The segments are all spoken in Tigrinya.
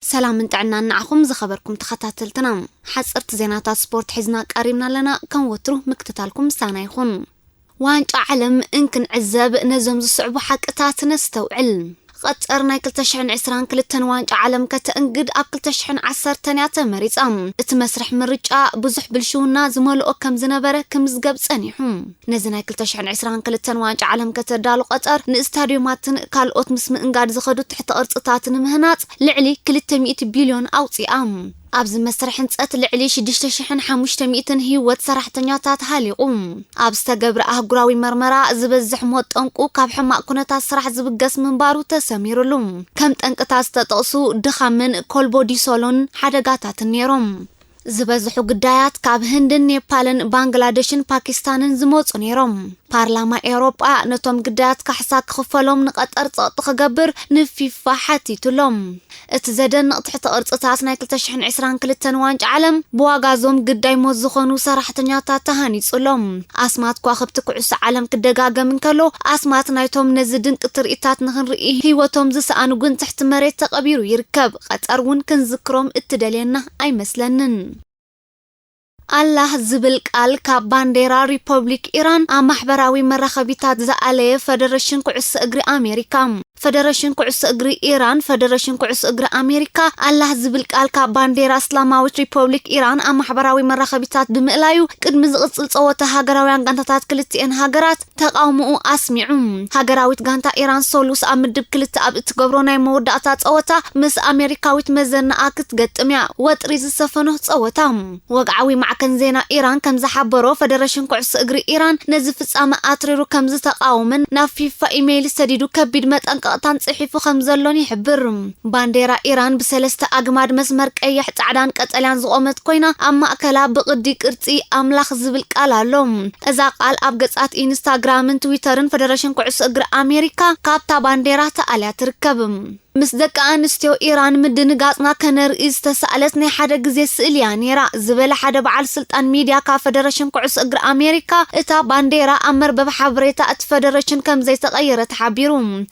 ሰላምን ጥዕናን ንዓኹም ዝኸበርኩም ተኸታተልትና። ሓጸርቲ ዜናታት ስፖርት ሒዝና ቀሪብና ኣለና። ከም ወትሩ ምክትታልኩም ምሳና ይኹን። ዋንጫ ዓለም እንክንዕዘብ ነዞም ዝስዕቡ ሓቅታት ነስተውዕል። ቐጠር ናይ ክልተ ሽሕን ዕስራን ክልተን ዋንጫ ዓለም ከተእንግድ ኣብ ክልተ ሽሕን ዓሰርተን እያ ተመሪጻ። እቲ መስርሕ ምርጫ ብዙሕ ብልሽውና ዝመልኦ ከም ዝነበረ ክምዝገብ ጸኒሑ። ነዚ ናይ ክልተ ሽሕን ዕስራን ክልተን ዋንጫ ዓለም ከተዳሉ ቐጠር ንስታድዮማትን ካልኦት ምስ ምእንጋድ ዝኸዱ ትሕተ ቕርጽታት ንምህናጽ ልዕሊ ክልተ ሚእቲ ቢልዮን ኣውጺኣ። ኣብዚ መስርሕ ህንጸት ልዕሊ ሽዱሽተ ሽሕን ሓሙሽተ ሚእትን ህይወት ሰራሕተኛታት ሃሊቑ። ኣብ ዝተገብረ ኣህጉራዊ መርመራ ዝበዝሕ ሞት ጠንቁ ካብ ሕማቕ ኩነታት ስራሕ ዝብገስ ምንባሩ ተሰሚሩሉ። ከም ጠንቅታት ዝተጠቕሱ ድኻምን ኮልቦዲሶሎን ሓደጋታትን ነይሮም። ዝበዝሑ ግዳያት ካብ ህንድን ኔፓልን ባንግላደሽን ፓኪስታንን ዝመጹ ነይሮም። ፓርላማ ኤውሮጳ ነቶም ግዳያት ካሕሳ ክኽፈሎም ንቐጠር ጸቕጢ ክገብር ንፊፋ ሓቲቱሎም። እቲ ዘደንቕ ትሕተ ቅርጽታት ናይ ክልተ ሽሕን ዕስራን ክልተን ዋንጫ ዓለም ብዋጋዞም ግዳይ ሞት ዝኾኑ ሰራሕተኛታት ተሃኒጹሎም። ኣስማት ኳኽብቲ ኩዕሶ ዓለም ክደጋገም እንከሎ፣ ኣስማት ናይቶም ነዚ ድንቂ ትርኢታት ንኽንርኢ ህይወቶም ዝሰኣኑ ግን ትሕቲ መሬት ተቐቢሩ ይርከብ። ቐጠር እውን ክንዝክሮም እትደልየና ኣይመስለንን። ኣላህ ዝብል ቃል ካብ ባንዴራ ሪፐብሊክ ኢራን ኣብ ማሕበራዊ መራኸቢታት ዝኣለየ ፈደረሽን ኩዕሶ እግሪ ኣሜሪካ። ፈደረሽን ኩዕሶ እግሪ ኢራን፣ ፈደረሽን ኩዕሶ እግሪ ኣሜሪካ ኣላህ ዝብል ቃል ካብ ባንዴራ እስላማዊት ሪፐብሊክ ኢራን ኣብ ማሕበራዊ መራኸቢታት ብምእላዩ፣ ቅድሚ ዝቕጽል ጸወታ ሃገራውያን ጋንታታት ክልቲኤን ሃገራት ተቓውሞኡ ኣስሚዑ። ሃገራዊት ጋንታ ኢራን ሰሉስ ኣብ ምድብ ክልተ ኣብ እትገብሮ ናይ መወዳእታ ጸወታ ምስ ኣሜሪካዊት መዘናኣ ክትገጥም እያ። ወጥሪ ዝሰፈኖ ጸወታ። ወግዓዊ ማዕከን ዜና ኢራን ከም ዝሓበሮ፣ ፈደረሽን ኩዕሶ እግሪ ኢራን ነዚ ፍጻመ ኣትሪሩ ከም ዝተቓወመን ናብ ፊፋ ኢሜይል ሰዲዱ ከቢድ መጠንቀቕታን ጽሒፉ ከም ዘሎን ይሕብር። ባንዴራ ኢራን ብሰለስተ ኣግማድ መስመር ቀይሕ፣ ጻዕዳን ቀጠልያን ዝቖመት ኮይና፣ ኣብ ማእከላ ብቕዲ ቅርጺ ኣምላኽ ዝብል ቃል ኣሎ። እዛ ቃል ኣብ ገጻት ኢንስታግራምን ትዊተርን ፈደረሽን ኩዕሶ እግሪ ኣሜሪካ ካብታ ባንዴራ ተኣልያ ትርከብ። ምስ ደቂ ኣንስትዮ ኢራን ምድንጋጽና ከነርኢ ዝተሳእለት ናይ ሓደ ግዜ ስእሊ እያ ነይራ ዝበለ ሓደ በዓል ስልጣን ሚድያ ካብ ፈደረሽን ኩዕሶ እግሪ ኣሜሪካ፣ እታ ባንዴራ ኣብ መርበብ ሓበሬታ እቲ ፈደረሽን ከም ዘይተቐየረ ተሓቢሩ።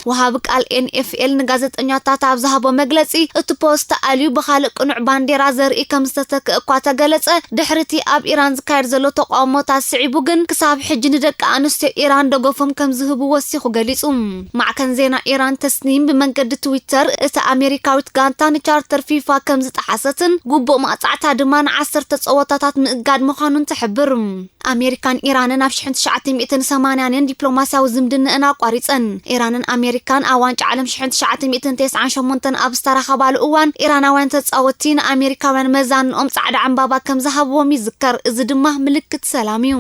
ወሃቢ ቃል ኤን ኤፍ ኤል ንጋዜጠኛታት ኣብ ዝሃቦ መግለጺ፣ እቲ ፖስት ተኣልዩ ብኻልእ ቅኑዕ ባንዴራ ዘርኢ ከም ዝተተክአ እኳ ተገለጸ፣ ድሕሪ እቲ ኣብ ኢራን ዝካየድ ዘሎ ተቃውሞታት ስዒቡ ግን ክሳብ ሕጂ ንደቂ ኣንስትዮ ኢራን ደገፎም ከም ዝህቡ ወሲኹ ገሊጹ። ማዕከን ዜና ኢራን ተስኒም ብመንገዲ ትዊተር፣ እታ ኣሜሪካዊት ጋንታ ንቻርተር ፊፋ ከም ዝጠሓሰትን ግቡእ መቕጻዕታ ድማ ንዓሰርተ ጸወታታት ምእጋድ ምዃኑን ትሕብር። ኣሜሪካን ኢራንን ኣብ ሽሕን ትሽዓተ ሚእትን ሰማንያን ዲፕሎማስያዊ ዝምድናኣን ኣቋሪጸን። ኢራንን ኣሜሪካን ኣብ ዋንጫ ዓለም ሽሕን ትሽዓተ ሚእትን ተስዓን ሸሞንተን ኣብ ዝተራኸባሉ እዋን፣ ኢራናውያን ተጻወትቲ ንኣሜሪካውያን መዛንኦም ጻዕዳ ዕምባባ ከም ዝሃብዎም ይዝከር። እዚ ድማ ምልክት ሰላም እዩ።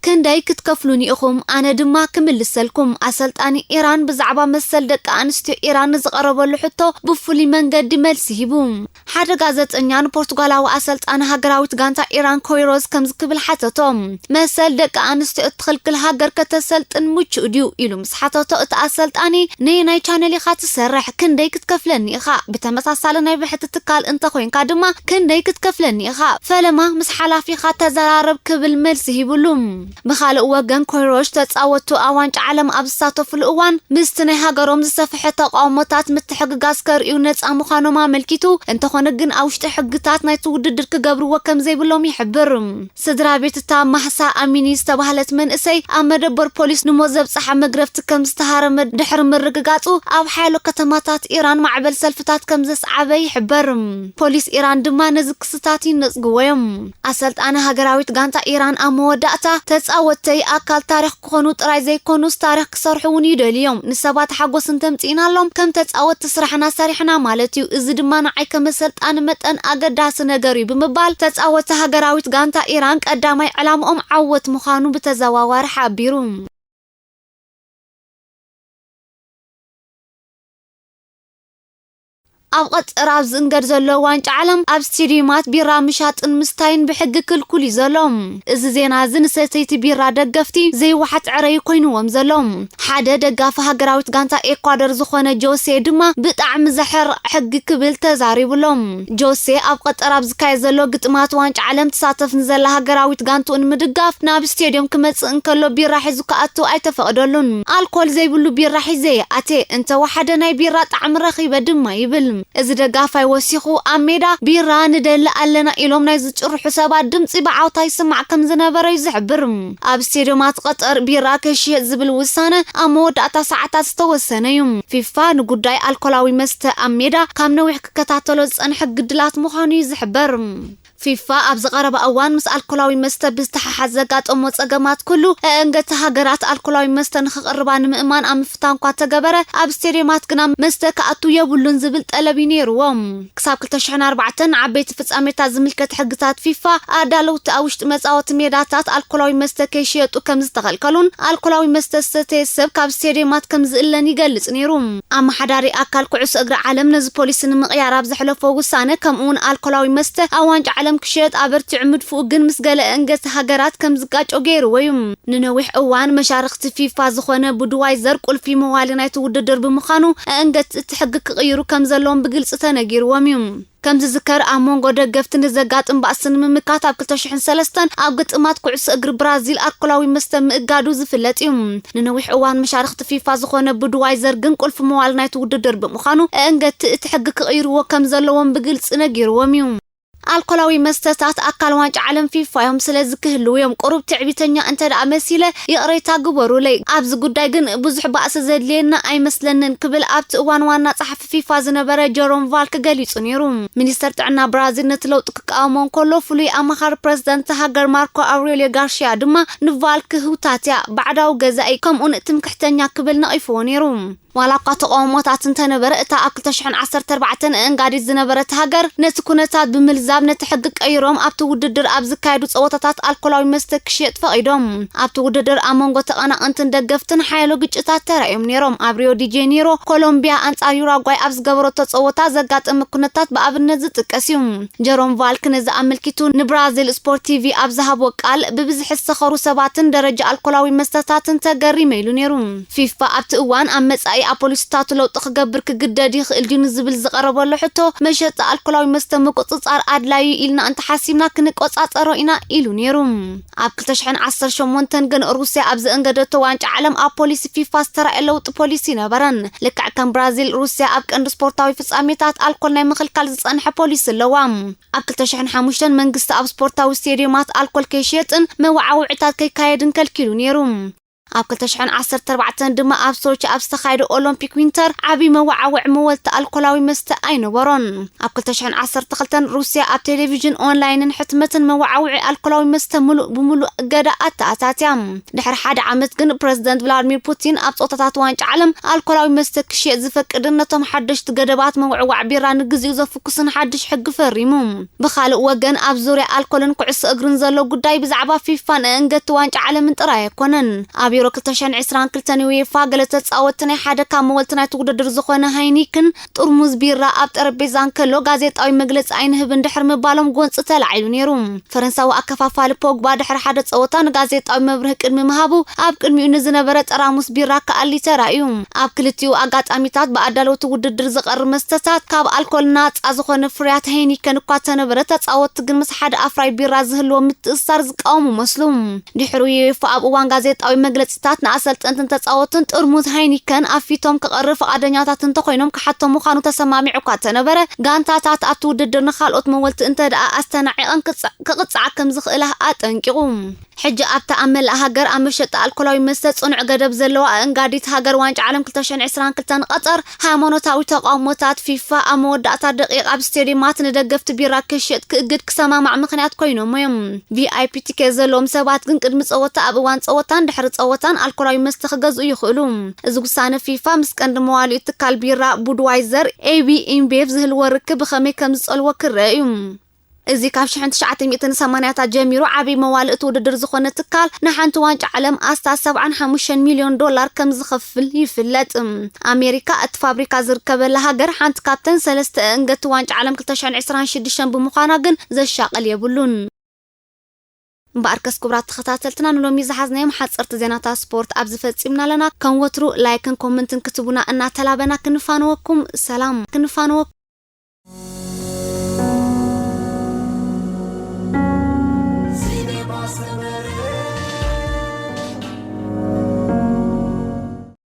ክንደይ ክትከፍሉኒ ኢኹም? ኣነ ድማ ክምልሰልኩም። ኣሰልጣኒ ኢራን ብዛዕባ መሰል ደቂ ኣንስትዮ ኢራን ንዝቐረበሉ ሕቶ ብፍሉይ መንገዲ መልሲ ሂቡ። ሓደ ጋዜጠኛ ንፖርቱጋላዊ ኣሰልጣኒ ሃገራዊት ጋንታ ኢራን ኮይሮዝ ከምዚ ክብል ሓተቶ፣ "መሰል ደቂ ኣንስትዮ እትኽልክል ሃገር ከተሰልጥን ምቹእ ድዩ?" ኢሉ ምስ ሓተቶ፣ እቲ ኣሰልጣኒ፣ "ነየናይ ቻነል ኢኻ ትሰርሕ? ክንደይ ክትከፍለኒ ኢኻ? ብተመሳሳሊ ናይ ብሕቲ ትካል እንተኾይንካ ድማ ክንደይ ክትከፍለኒ ኢኻ? ፈለማ ምስ ሓላፊኻ ተዘራረብ" ክብል መልሲ ሂብሉ። ብኻልእ ወገን ኮይሮሽ ተጻወቱ ኣብ ዋንጫ ዓለም ኣብ ዝሳተፍሉ እዋን ምስቲ ናይ ሃገሮም ዝሰፍሐ ተቃውሞታት ምትሕግጋዝ ከርእዩ ነጻ ምዃኖም ኣመልኪቱ፣ እንተኾነ ግን ኣብ ውሽጢ ሕግታት ናይቲ ውድድር ክገብርዎ ከም ዘይብሎም ይሕብር። ስድራ ቤት እታ ማህሳ ኣሚኒ ዝተባህለት መንእሰይ ኣብ መደበር ፖሊስ ንሞት ዘብጽሓ መግረፍቲ ከም ዝተሃረመ ድሕሪ ምርግጋጹ ኣብ ሓያሎ ከተማታት ኢራን ማዕበል ሰልፍታት ከም ዘስዓበ ይሕበር። ፖሊስ ኢራን ድማ ነዚ ክስታት ይነጽግዎ እዮም። ኣሰልጣኒ ሃገራዊት ጋንታ ኢራን ኣብ መወዳእታ፣ "ተጻወተይ ኣካል ታሪኽ ክኾኑ ጥራይ ዘይኮኑስ ታሪኽ ክሰርሑ እውን ይደልዩ እዮም። ንሰባት ሓጎስ እንተምጺእናሎም ከም ተጻወትቲ ስራሕና ሰሪሕና ማለት እዩ። እዚ ድማ ንዓይ ከም ኣሰልጣኒ መጠን ኣገዳሲ ነገር እዩ" ብምባል ተጻወትቲ ሃገራዊት ጋንታ ኢራን ቀዳማይ ዕላምኦም ዓወት ምዃኑ ብተዘዋዋሪ ሓቢሩ። ኣብ ቀጠር ኣብ ዝእንገድ ዘሎ ዋንጫ ዓለም ኣብ ስቴዲየማት ቢራ ምሻጥን ምስታይን ብሕጊ ክልኩል እዩ ዘሎ። እዚ ዜና እዚ ንሰተይቲ ቢራ ደገፍቲ ዘይወሓጥ ዕረዩ ኮይንዎም ዘሎ። ሓደ ደጋፊ ሃገራዊት ጋንታ ኤኳዶር ዝኾነ ጆሴ ድማ ብጣዕሚ ዘሕርቕ ሕጊ ክብል ተዛሪቡሎም። ጆሴ ኣብ ቀጠር ኣብ ዝካየድ ዘሎ ግጥማት ዋንጫ ዓለም ትሳተፍ ንዘላ ሃገራዊት ጋንትኡ ንምድጋፍ ናብ ስቴዲዮም ክመጽእ እንከሎ ቢራ ሒዙ ክኣቱ ኣይተፈቕደሉን። ኣልኮል ዘይብሉ ቢራ ሒዘ ይኣቴ፣ እንተወሓደ ናይ ቢራ ጣዕሚ ረኺበ ድማ ይብል። እዚ ደጋፋይ ወሲኹ ኣብ ሜዳ ቢራ ንደሊ ኣለና ኢሎም ናይ ዝጭርሑ ሰባት ድምፂ ብዓውታ ይስማዕ ከም ዝነበረ እዩ ዝሕብር። ኣብ ስቴዲዮማት ቀጠር ቢራ ከይሽየጥ ዝብል ውሳነ ኣብ መወዳእታ ሰዓታት ዝተወሰነ እዩ። ፊፋ ንጉዳይ ኣልኮላዊ መስተ ኣብ ሜዳ ካብ ነዊሕ ክከታተሎ ዝጸንሐ ግድላት ምዃኑ እዩ ዝሕበር። ፊፋ ኣብዚ ቀረባ እዋን ምስ ኣልኮላዊ መስተ ብዝተሓሓዝ ዘጋጠሞ ጸገማት ኩሉ፣ ኣእንገቲ ሃገራት ኣልኮላዊ መስተ ንኽቕርባ ንምእማን ኣብ ምፍታን እኳ ተገበረ፣ ኣብ ስቴዲየማት ግና መስተ ክኣቱ የብሉን ዝብል ጠለብ እዩ ነይርዎም። ክሳብ ክልተ ሽሕን ኣርባዕተን ንዓበይቲ ፍጻሜታት ዝምልከት ሕግታት ፊፋ፣ ኣዳለውቲ ኣብ ውሽጢ መጻወቲ ሜዳታት ኣልኮላዊ መስተ ከይሽየጡ ከም ዝተኸልከሉን ኣልኮላዊ መስተ ዝሰተየ ሰብ ካብ ስቴዲየማት ከም ዝእለን ይገልጽ ነይሩ። ኣመሓዳሪ ኣካል ኩዕሶ እግሪ ዓለም ነዚ ፖሊሲ ንምቕያር ኣብ ዘሕለፎ ውሳነ፣ ከምኡውን ኣልኮላዊ መስተ ኣብ ዋንጫ ዓለም ክሽየጥ ኣበርቲዑ ምድፍኡ ግን ምስ ገለ ኣእንገቲ ሃገራት ከም ዝጋጮ ገይርዎ እዩ። ንነዊሕ እዋን መሻርኽቲ ፊፋ ዝኾነ ቡድዋይዘር ቁልፊ መዋሊ ናይቲ ውድድር ብምዃኑ፣ ኣእንገቲ እቲ ሕጊ ክቕይሩ ከም ዘለዎም ብግልጺ ተነጊርዎም እዩ። ከም ዝዝከር፣ ኣብ መንጎ ደገፍቲ ንዘጋጥም ባእሲ ንምምካት ኣብ ክልተ ሽሕን ሰለስተን ኣብ ግጥማት ኩዕሶ እግሪ ብራዚል ኣልኮላዊ መስተ ምእጋዱ ዝፍለጥ እዩ። ንነዊሕ እዋን መሻርኽቲ ፊፋ ዝኾነ ቡድዋይዘር ግን ቁልፊ መዋል ናይቲ ውድድር ብምዃኑ፣ ኣእንገቲ እቲ ሕጊ ክቕይርዎ ከም ዘለዎም ብግልጺ ነጊርዎም እዩ። ኣልኮላዊ መስተታት ኣካል ዋንጫ ዓለም ፊፋ እዮም፣ ስለዚ ክህልዉ እዮም። ቁሩብ ትዕቢተኛ እንተ ደኣ መሲለ ይቕሬታ ግበሩለይ። ኣብዚ ጉዳይ ግን ብዙሕ ባእሲ ዘድልየና ኣይመስለንን ክብል ኣብቲ እዋን ዋና ጸሓፊ ፊፋ ዝነበረ ጀሮም ቫልክ ገሊጹ ነይሩ። ሚኒስተር ጥዕና ብራዚል ነቲ ለውጢ ክቃወሞ እንከሎ፣ ፍሉይ ኣማኻሪ ፕረዚደንት ሃገር ማርኮ ኣውሬልዮ ጋርሺያ ድማ ንቫልክ ህውታትያ፣ ባዕዳዊ ገዛኢ፣ ከምኡን ትምክሕተኛ ክብል ነቒፍዎ ነይሩ። ዋላ እኳ ተቃውሞታት እንተነበረ፣ እታ ኣብ ክልተ ሽሕን ዓሰርተ ኣርባዕተን ኣእንጋዲት ዝነበረት ሃገር ነቲ ኩነታት ብምልዛብ ነቲ ሕጊ ቀይሮም ኣብቲ ውድድር ኣብ ዝካየዱ ጸወታታት ኣልኮላዊ መስተ ክሽየጥ ፈቒዶም። ኣብቲ ውድድር ኣብ መንጎ ተቐናቐንትን ደገፍትን ሓያሎ ግጭታት ተራእዮም ነይሮም። ኣብ ሪዮ ዲ ጄኔሮ ኮሎምቢያ ኣንጻር ዩራጓይ ኣብ ዝገበረቶ ጸወታ ዘጋጠመ ኩነታት ብኣብነት ዝጥቀስ እዩ። ጀሮም ቫልክ ነዚ ኣመልኪቱ ንብራዚል ስፖርት ቲቪ ኣብ ዝሃቦ ቃል፣ ብብዝሒ ዝሰኸሩ ሰባትን ደረጃ ኣልኮላዊ መስተታትን ተገሪመ ኢሉ ነይሩ። ፊፋ ኣብቲ እዋን ኣብ መጻኢ ኣብ ፖሊሲታቱ ለውጢ ክገብር ክግደድ ይኽእል ድዩ ንዝብል ዝቐረበሉ ሕቶ፣ መሸጣ ኣልኮላዊ መስተ ምቁጽጻር ኣድላዩ ኢልና እንተሓሲብና ክንቆጻጸሮ ኢና ኢሉ ነይሩ። ኣብ ክልተ ሽሕን ዓሰርተ ሸሞንተን ግን ሩስያ ኣብ ዘእንገደቶ ዋንጫ ዓለም ኣብ ፖሊሲ ፊፋ ዝተራእየ ለውጢ ፖሊሲ ነበረን። ልክዕ ከም ብራዚል፣ ሩስያ ኣብ ቀንዲ ስፖርታዊ ፍጻሜታት ኣልኮል ናይ ምኽልካል ዝጸንሐ ፖሊሲ ኣለዋ። ኣብ ክልተ ሽሕን ሓሙሽተን መንግስቲ ኣብ ስፖርታዊ ስቴድዮማት ኣልኮል ከይሽየጥን መወዓውዒታት ከይካየድን ከልኪሉ ነይሩ። ኣብ ክልተ ሽሕን ዓሰርተ ኣርባዕተን ድማ ኣብ ሶቺ ኣብ ዝተኻየደ ኦሎምፒክ ዊንተር ዓቢ መወዓውዒ መወልቲ ኣልኮላዊ መስተ ኣይነበሮን። ኣብ ክልተ ሽሕን ዓሰርተ ክልተን ሩስያ ኣብ ቴሌቪዥን፣ ኦንላይንን ሕትመትን መወዓውዒ ኣልኮላዊ መስተ ምሉእ ብምሉእ እገዳ ኣተኣታትያ። ድሕሪ ሓደ ዓመት ግን ፕረዚደንት ቭላድሚር ፑቲን ኣብ ጸወታታት ዋንጫ ዓለም ኣልኮላዊ መስተ ክሽየጥ ዝፈቅድን ነቶም ሓደሽቲ ገደባት ምውዕዋዕ ቢራ ንግዚኡ ዘፍኩስን ሓድሽ ሕጊ ፈሪሙ። ብኻልእ ወገን፣ ኣብ ዙርያ ኣልኮልን ኩዕሶ እግርን ዘሎ ጉዳይ ብዛዕባ ፊፋን ኣእንገቲ ዋንጫ ዓለምን ጥራይ ኣይኮነን። ኣብ ዩሮ ክልተ ሽሕን ዕስራን ክልተን ዩኤፋ፣ ገለ ተጻወትቲ ናይ ሓደ ካብ መወልቲ ናይቲ ውድድር ዝኾነ ሃይኒክን ጥርሙዝ ቢራ ኣብ ጠረጴዛ እንከሎ ጋዜጣዊ መግለጺ ኣይንህብን ድሕሪ ምባሎም ጎንጺ ተላዒሉ ነይሩ። ፈረንሳዊ ኣከፋፋሊ ፖግባ ድሕሪ ሓደ ጸወታ ንጋዜጣዊ መብርሂ ቅድሚ ምሃቡ፣ ኣብ ቅድሚኡ ንዝነበረ ጠራሙስ ቢራ ክኣሊ ተራእዩ። ኣብ ክልቲኡ ኣጋጣሚታት ብኣዳለውቲ ውድድር ዝቐርብ መስተታት ካብ ኣልኮል ናጻ ዝኾነ ፍርያት ሄኒከን እኳ ተነበረ፣ ተጻወትቲ ግን ምስ ሓደ ኣፍራይ ቢራ ዝህልዎ ምትእስሳር ዝቃወሙ መስሉ። ድሕሩ ዩኤፋ ኣብ እዋን ጋዜጣዊ መግለጺታት ንኣሰልጠንትን ተጻወትን ጥርሙዝ ሃይኒከን ኣብ ፊቶም ክቐርብ ፍቓደኛታት እንተኾይኖም ክሓቶም ምዃኑ ተሰማሚዑ እኳ ተነበረ፣ ጋንታታት ኣብቲ ውድድር ንኻልኦት መወልቲ እንተ ደኣ ኣስተናዒቐን ክጽ-፣ ክቕጽዓ ከም ዝኽእላ ኣጠንቂቑ። ሕጂ ኣብታ ኣብ መላእ ሃገር ኣብ መሸጣ ኣልኮላዊ መስተ ጽኑዕ ገደብ ዘለዋ ኣእንጋዲት ሃገር ዋንጫ ዓለም ክልተ ሽሕን ዕስራን ክልተን ቀጠር፣ ሃይማኖታዊ ተቃውሞታት ፊፋ ኣብ መወዳእታ ደቂቕ ኣብ ስቴድየማት ንደገፍቲ ቢራ ክሽየጥ ክእግድ ክሰማማዕ ምኽንያት ኮይኖም እዮም። ቪኣይፒ ቲኬት ዘለዎም ሰባት ግን ቅድሚ ጸወታ፣ ኣብ እዋን ጸወታን ድሕሪ ጸወታን ኣልኮላዊ መስተ ክገዝኡ ይኽእሉ። እዚ ውሳነ ፊፋ ምስ ቀንዲ መዋልኡ ትካል ቢራ ቡድዋይዘር ኤቢ ኢንቤቭ ዝህልዎ ርክብ ብኸመይ ከም ዝጸልዎ ክረአ እዩ። እዚ ካብ ሽሕን ትሽዓተ ሚእትን ሰማንያታት ጀሚሩ ዓብዪ መዋልእቲ ውድድር ዝኾነ ትካል ንሓንቲ ዋንጫ ዓለም ኣስታት ሰብዓን ሓሙሽተን ሚልዮን ዶላር ከም ዝኸፍል ይፍለጥ። ኣሜሪካ እቲ ፋብሪካ ዝርከበላ ሃገር ሓንቲ ካብተን ሰለስተ እንገቲ ዋንጫ ዓለም ክልተ ሽሕን ዕስራን ሽዱሽተን ብምዃና ግን ዘሻቕል የብሉን። እምበኣርከስ ክቡራት ተኸታተልትና ንሎሚ ዝሓዝናዮም ሓፀርቲ ዜናታት ስፖርት ኣብዚ ፈፂምና ኣለና። ከም ወትሩ ላይክን ኮመንትን ክትቡና እናተላበና ክንፋነወኩም ሰላም ክንፋነወኩም